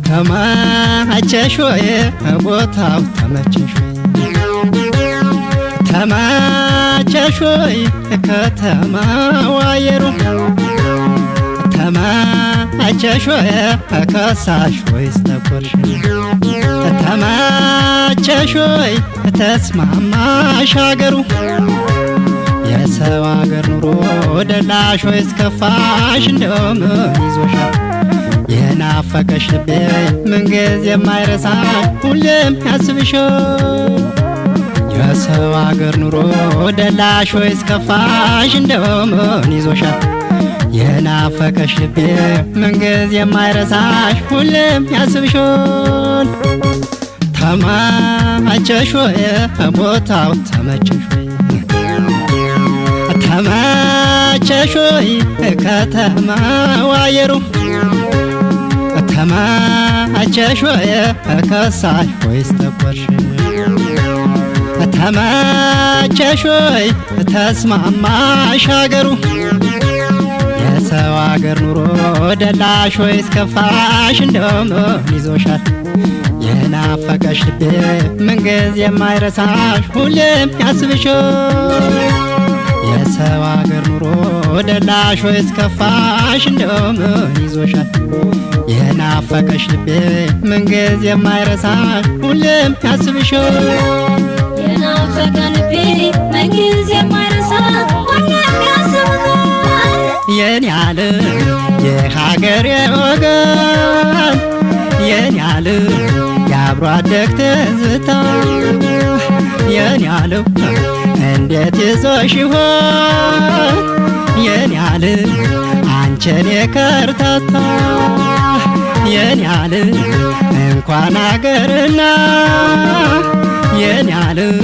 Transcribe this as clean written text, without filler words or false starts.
ተመቸሽ ወይ ቦታው ተመቸሽ ወይ ተመቸሽ ወይ ከተማው አየሩ ተመቸሽ ወይ ከሳሽ ወይስ ጠቆርሽ ተመቸሽ ወይ ተስማማሽ አገሩ የሰው አገር ኑሮ ደላሽ ወይስ ከፋሽ እንደው ምን ይዞሻል የናፈቀሽ ልቤ ምንጊዜ የማይረሳሽ ሁሌም ያስብሻል የሰው አገር ኑሮ ደላሽ ወይስ ከፋሽ እንደው ምን ይዞሻል የናፈቀሽ ልቤ ምንጊዜ የማይረሳሽ ሁሌም ያስብሻል ተመቸሽ ወይ ቦታው ተመቸሽ ወይ ተመቸሽ ወይ ከተማው አየሩ ተመቸሽ ወይ ከሳሽ ወይስ ጠቆርሽ ተመቸሽ ወይ ተስማማሽ አገሩ የሰው አገር ኑሮ ደላሽ ወይስ ከፋሽ እንደው ምን ይዞሻል የናፈቀሽ ልቤ ምንጊዜ የማይረሳሽ ሁሌም ያስብሻል የሰው አገር ኑሮ ደላሽ ወይስ ከፋሽ እንደው ምን ይዞሻል የናፈቀሽ ልቤ ምንጊዜ የማይረሳሽ ሁሌም ያስብሻል የናፈቀ ልቤ ምንጊዜ የማይረሳ ሁሌም ያስብሃል። የኔ ዓለም የሀገሬ ወገን የኔ ዓለም የአብሮ አደግ ትዝታ የኔ ዓለም እንዴት ይዞሽ ይሆን የኔ ዓለም አንቺን የከርታታ የኔ ዓለም እንኳን አገርና የኔ ዓለም